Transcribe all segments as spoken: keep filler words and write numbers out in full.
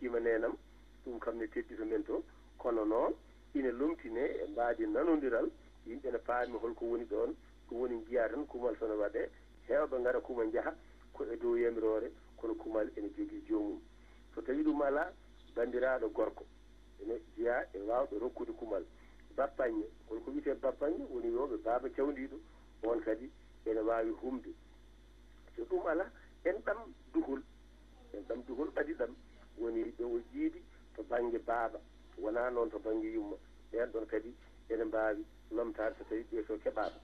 Iima neenam, ɗum kam ne teddi to men to, kono noon ina lomtine e mbaadi nanondiral, yimɓe ne paami hol ko woni ɗoon, ɗum woni njiyaa tan kumal so ne waɗee, heewɓe ngara kuma njaha ko e dow yamiroore, kono kumal ene jogii joomum. So tawii ɗum alaa, banndiraaɗo gorko ene jeyaa e waawɗo rokkude kumal. Bappaññe, hol ko wiyetee bappaññe? Woni yo ɓe baaba cawndiiɗo, oon kadi ene waawi humde. So ɗum alaa, enɗam duhol, enɗam duhol ɓadi ɗam, woni ɗo o jiidi to bannge baaba, wonaa noon to bannge yumma. Ɓeen ɗoon kadi ene mbaawi lomtaade so tawii ɓee so keɓaaka.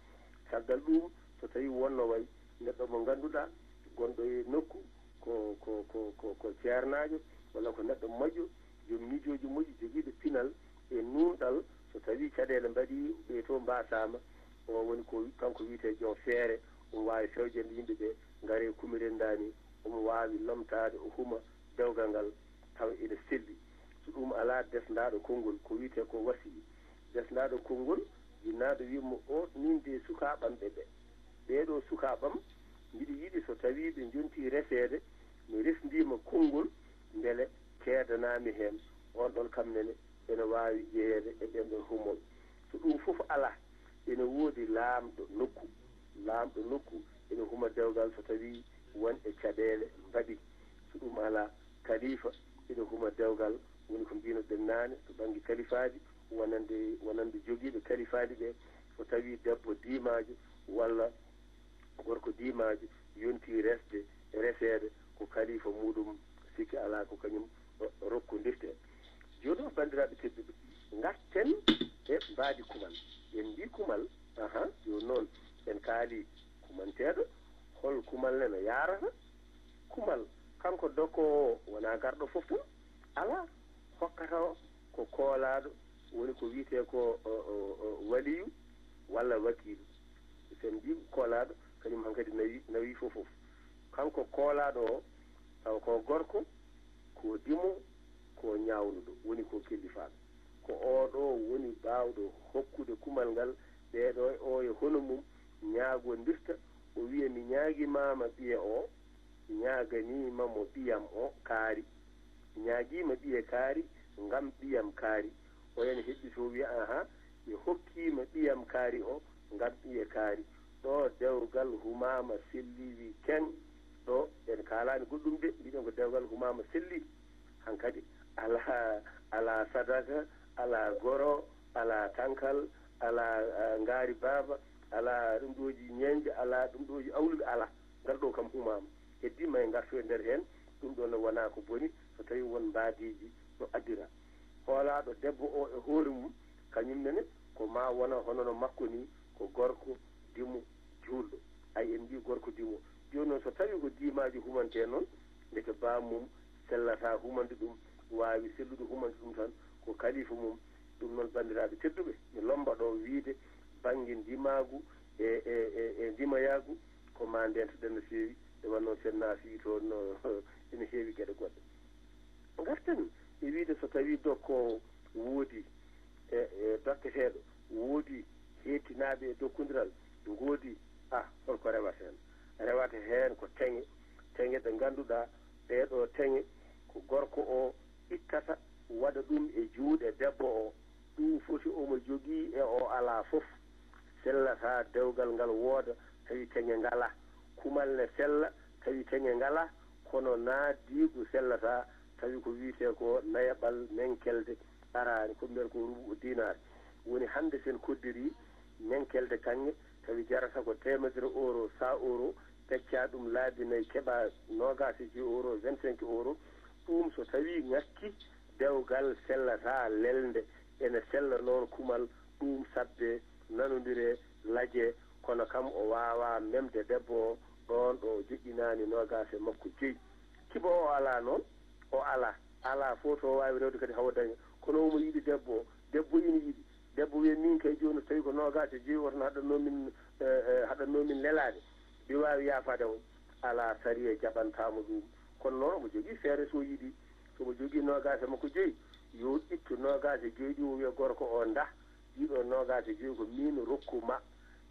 Caggal ɗuum, so tawii wonno wayi neɗɗo mo ngannduɗaa gonɗo e nokku ko, ko, ko, ko, ko ceernaajo walla ko neɗɗo moƴƴo, joom miijooji moƴƴi, jogiiɗo pinal e nuunɗal, so tawii caɗeele mbaɗii ɓee to mbaasaama, o woni ko kanko wiyetee joom feere, omo waawi fewjande yimɓe ɓe, ngaree kumiren ndaani, omo waawi lomtaade, o huma dewgal ngal, tawa ene selli. So ɗum alaa, desndaaɗo konngol, ko wiyetee ko wasiyi. Desndaaɗo konngol, jinnaaɗo wiya mo, o, min de sukaaɓe am ɓe, ɓe, ɓee ɗoo sukaaɓe am, mbiɗa yiɗi so tawii ɓe njontii reseede, mi resndii ma konngol, mbele keedanaa mi heen. Oon ɗoon kam nene ene waawi jeyeede e ɓeen ɗoon humooɓe. So ɗum fof alaa, ene woodi laamɗo nokku. Laamɗo nokku ene huma dewgal so tawii won e caɗeele mbaɗii. So ɗum alaa, kaliifa ene huma dewgal, woni ko mbiynoɗen naane to bannge kalifaaji, wonande, wonande jogiiɓe kalifaaji ɓe, so tawii debbo diimaajo walla gorko diimaajo yontii resde, reseede, ko kaliifa muuɗum, sikki alaa ko kañum rokkondirtee. Jooni noon, banndiraaɓe tedduɓe, ngarten e mbaadi kumal. En mbii kumal, aha, jooni noon en kaalii kumanteeɗo, hol kumal ne no yaarata? Kumal, kanko dokkoowo o, wonaa garɗo fof tan, alaa, hokkata o ko koolaaɗo, woni ko wiyetee ko, o, o, o, waliyu walla wakiilu. So en mbii koolaaɗo, kañum hankadi nawi, nawi fof fof. Kanko koolaaɗo o, tawa ko gorko, ko dimo, ko ñaawnuɗo, woni ko kellifaaɗo. Ko oo ɗoo woni baawɗo hokkude kumal ngal ɓee ɗoo e oo e hono mum ñaagondirta, o wiya, mi ñaagimaama ɓiya oo, mi ñaaganiima mo ɓiyam o kaari, mi ñaagiima ɓiye kaari ngam ɓiyam kaari. Oya ne heɓɓitoo wiya, ahan, mi hokkiima ɓiyam kaari o ngam ɓiye kaari. Ɗo dewgal humaama selli wi keng. Ɗo en kaalaani goɗɗum de, mbiɗen ko dewgal humaama selli. Hankadi alaa, alaa sadaka, alaa goro, alaa tankal, alaa, ah, ngaari baaba, alaa ɗum ɗooji ñeeñƴe, alaa ɗum ɗooji awluɓe, alaa. Ngal ɗo kam humaama. Heddii ma en ngartu e nder heen, ɗum ɗo ne wonaa ko boni, so tawii won mbaadiiji no addira. Hoolaaɗo debbo o e hoore mum, kañum nene ko maa wona hono no makko nii, ko gorko dimo juulɗo. Ay, en mbii gorko dimo. Jooni noon, so tawii ko diimaaji humantee noon, ndeke baamum sellataa humande ɗum, waawi sellude humande ɗum tan, ko kaliifa mum. Ɗum noon, banndiraaɓe tedduɓe, mi lommba ɗo wiyde bannge ndimaagu e, e, e, e ndimayaagu, ko maa ndeentoɗen no feewi, nde wonnoo sen naafii toon no ene heewi geɗe goɗɗe. Ngarten e wiyde so tawii dokkoowo woodii e, e dokketeeɗo, woodii heettinaaɓe e dokkondiral, ngoodii, ah, holko rewata heen? Rewata heen ko teŋe, teŋe ɗe ngannduɗaa, ɗee ɗoo teŋe ko gorko o ittata, waɗa ɗum e juuɗe debbo o. Ɗum foti omo jogii e o alaa fof. Sellataa dewgal ngal wooda, tawi teŋe ngalaa. Kumal ne sella, tawi teŋe ngalaa. Kono naa diigu sellataa, tawi ko wiyetee ko nayaɓal menkelde araani, ko mbiyata ko rubu dinaar. Woni hannde sen koddirii menkelde kaŋŋe, tawi jarata ko teemedere euro, cent euro, peccaa ɗum laabi nayi, keɓaa noogaas e joy euro, vingt-cinq euro. Ɗum so tawii ŋakki, dewgal sellataa lelnde, ene sella noon kumal, ɗum sabbe nanondire, laje, kono kam o waawaa memde debbo o, ɗoon ɗo o joƴƴinaani noogaas e makko joy. Kibo o alaa noon, o alaa, alaa fof to waawi rewde kadi hawa daña, kono omo yiɗi debbo o, debbo ina yiɗi, debbo wiya, min kay jooni so tawii ko noogaas e joy o tan haɗatnoo min, eh, eh, haɗatnoo min lelaade, mbi waawi yaafaade mo, alaa, sariya jaɓantaa mo ɗum. Kono noon omo jogii feere, so yiɗi, so omo jogii noogaas e makko joy, yo ittu noogaas e joy ɗi, o wiya gorko o, ndah, ɗiɗo noogaas e joy ko miin rokku ma.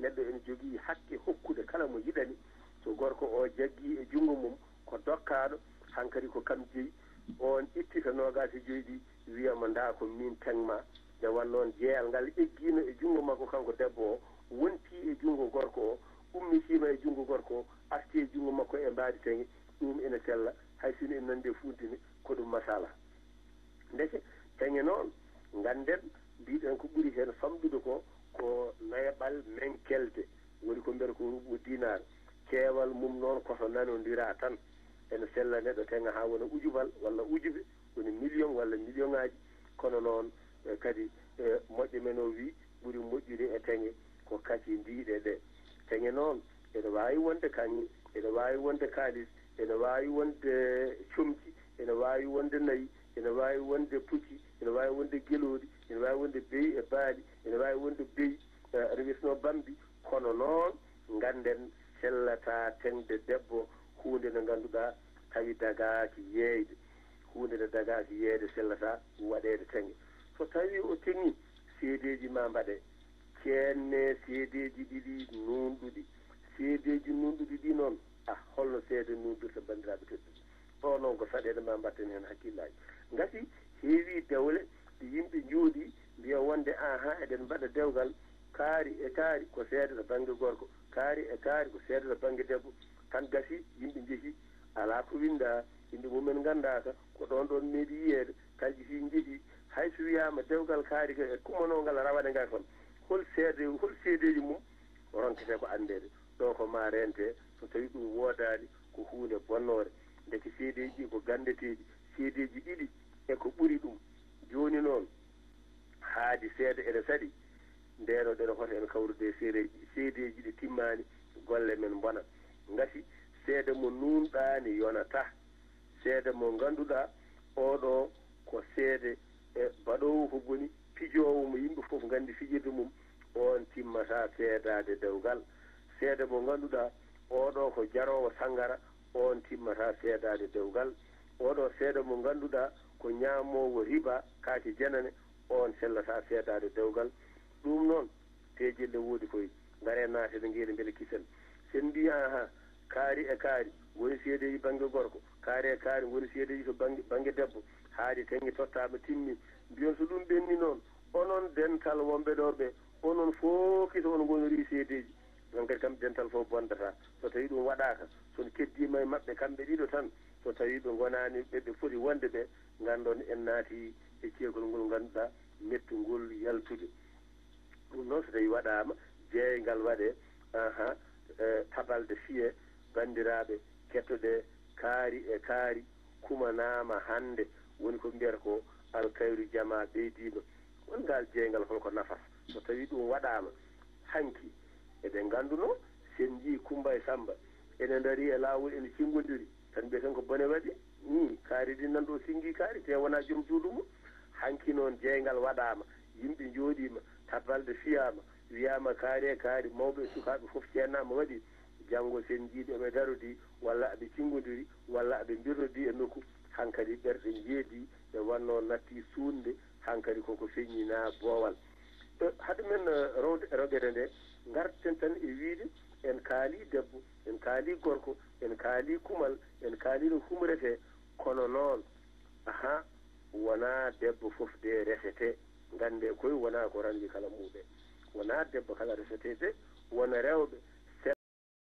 Neɗɗo ene jogii hakke hokkude kala mo yiɗani. So gorko o jaggii e junngo mum, ko dokkaaɗo, hankadi ko kam jeyi, On itti ka noogaas e joy ɗi, wiya mo, "Ndaa ko miin teŋ ma." Nde wonnoo noon, jeyal ngal eggiino e junngo makko, kanko debbo o, wontii e junngo gorko o, ummitiima e junngo gorko o, arti e junngo makko e mbaadi teŋe. Ɗum ene sella, hay sinno ene nanndi e fuunti ne, ko ɗum masala. Ndeke, teŋe noon, ngannden, mbiɗen ko ɓuri heen famɗude ko, ko nayaɓal menkelde, woni ko mbiyata ko rubu dinaar. Keewal mum noon ko to nanondira tan. Ene sella neɗɗo teŋa haa wona ujubal walla ujube, woni million walla millioŋaaji. Kono noon, eh, kadi, eh, moƴƴo men o wi ɓuri moƴƴude e teŋe ko kaci ndiiɗe ɗe. Teŋe noon, ene waawi wonde kaŋŋe, ene waawi wonde kaalis, ene waawi wonde comci, ene waawi wonde nayi, ene waawi wonde pucci, ene waawi wonde gelooɗi, ene waawi wonde beyi e baali, ene waawi wonde beyi, eh, aɗa wiyeteno bambi. Kono noon, ngannden, sellataa teŋde debbo huunde nde ngannduɗaa tawi dagaaki yeeyde. Huunde nde dagaaki yeeyde sellataa waɗeede teŋe. So tawii o teŋii, seedeeji maa mbaɗe. Ceenne seedeeji ɗiɗi nuunɗuɗi. Seedeeji nuunɗuɗi ɗi noon, a, holno seede nuunɗirta, banndiraaɓe tedduɓe? Ɗo noon ko saɗeede, ma mbatten heen hakkillaaji. Ngati heewii dewle ɗe yimɓe njooɗii mbiya wonde, "Ahan, eɗen mbaɗa dewgal, kaari e kaari ko seede to bannge gorko, kaari e kaari ko seede to bannge debbo." Tan gasi, yimɓe njehi, alaa ko winndaa, innde mumen nganndaaka, ko ɗoon ɗoon meeɗi yiyeede, kalji fii njehi. Hay so wiyaama dewgal kaari ga e kumanoo ngal rawane ngal kam, hol seede, hol seedeeji mum? Ronketee ko anndeede. Ɗo ko ma reente, so tawii ɗum woodaani, ko huunde bonnoore. Ndeke seedeeji ɗi ko ganndeteeɗi, seedeeji ɗiɗi e ko ɓuri ɗum. Jooni noon, haadi seede ene saɗi, ndeen o ɗen hoto en kawrude e seedeeji, seedeeji ɗi timmaani, golle men mbona. Ngati seede mo nuunɗaani yonataa. Seede mo ngannduɗaa, oɗo ko seede e baɗoowo ko boni, pijoowo mo yimɓe fof nganndi fijirde mum, oon timmataa seedaade dewgal. Seede mo ngannduɗaa, oɗo ko jaroowo sanngara, oon timmataa seedaade dewgal. Oɗo seede mo ngannduɗaa ko ñaamoowo riba, kaake janane, oon sellataa seedaade dewgal. Ɗum noon, tejel ne woodi koy, ngare naate ɓe ngeeni mbele kisen. Sen mbiyi, "Ahan, kaari e kaari ngoni seedeeji bannge gorko, kaari e kaari ngoni seedeeji to bannge, bannge debbo." Haadi teŋe tottaama, timmi. Mbiyon so ɗum ɓenni noon, onon dental wonɓe ɗo ɓe, onon fof kisa on ngonorii seedeeji. On kadi kam dental fof bondataa. So tawii ɗum waɗaaka, so on keddiima e maɓɓe kamɓe ɗiɗo tan, so tawii ɓe ngonaani ɓe ɓe foti wonde ɓe, nganndon en naati e ceekol ngol ngannduɗaa mettungol yaltude. Ɗum noon, so tawii waɗaama, jeeyngal waɗee, ahan, e, tabalde fiyee, banndiraaɓe, kettoɗee, kaari e kaari kumanaama hannde, woni ko mbiyata ko alkayru jamaa ɓeydiima. Won ngaal jeeyngal, hol ko nafata? So tawii ɗum waɗaama, hanki, eɗen nganndunoo, sen njii Kummba e Sammba, ene ndarii e laawol, ene cinngondiri, tan mbiyeten ko bone waɗi. Nii, kaari ɗin nan ɗo sinngii kaari, te wonaa joom suudu mum. Hanki noon, jeeyngal waɗaama, yimɓe njooɗiima, tabalde fiyaama, wiyaama kaari e kaari, mawɓe e sukaaɓe fof ceennaama waɗi. Janngo sen njii ɓe, ɓe ndarodii, walla aɓe cinngondiri, walla aɓe mbirrodii e nokku, hankadi ɓerɗe njeeɗii, ɓe wannoo nattii suuɗnde, hankadi koko feññinaa boowal. E, hade men, e, rowde e rogere nde, ngarten tan e wiyde en kaalii debbo, en kaalii gorko, en kaalii kumal, en kaalii no humretee, kono noon, ahaa, wonaa debbo fof de resetee. Nganndee koy, wonaa ko ranndi kala muuɗe. Wonaa debbo kala resetee de, wona rewɓe,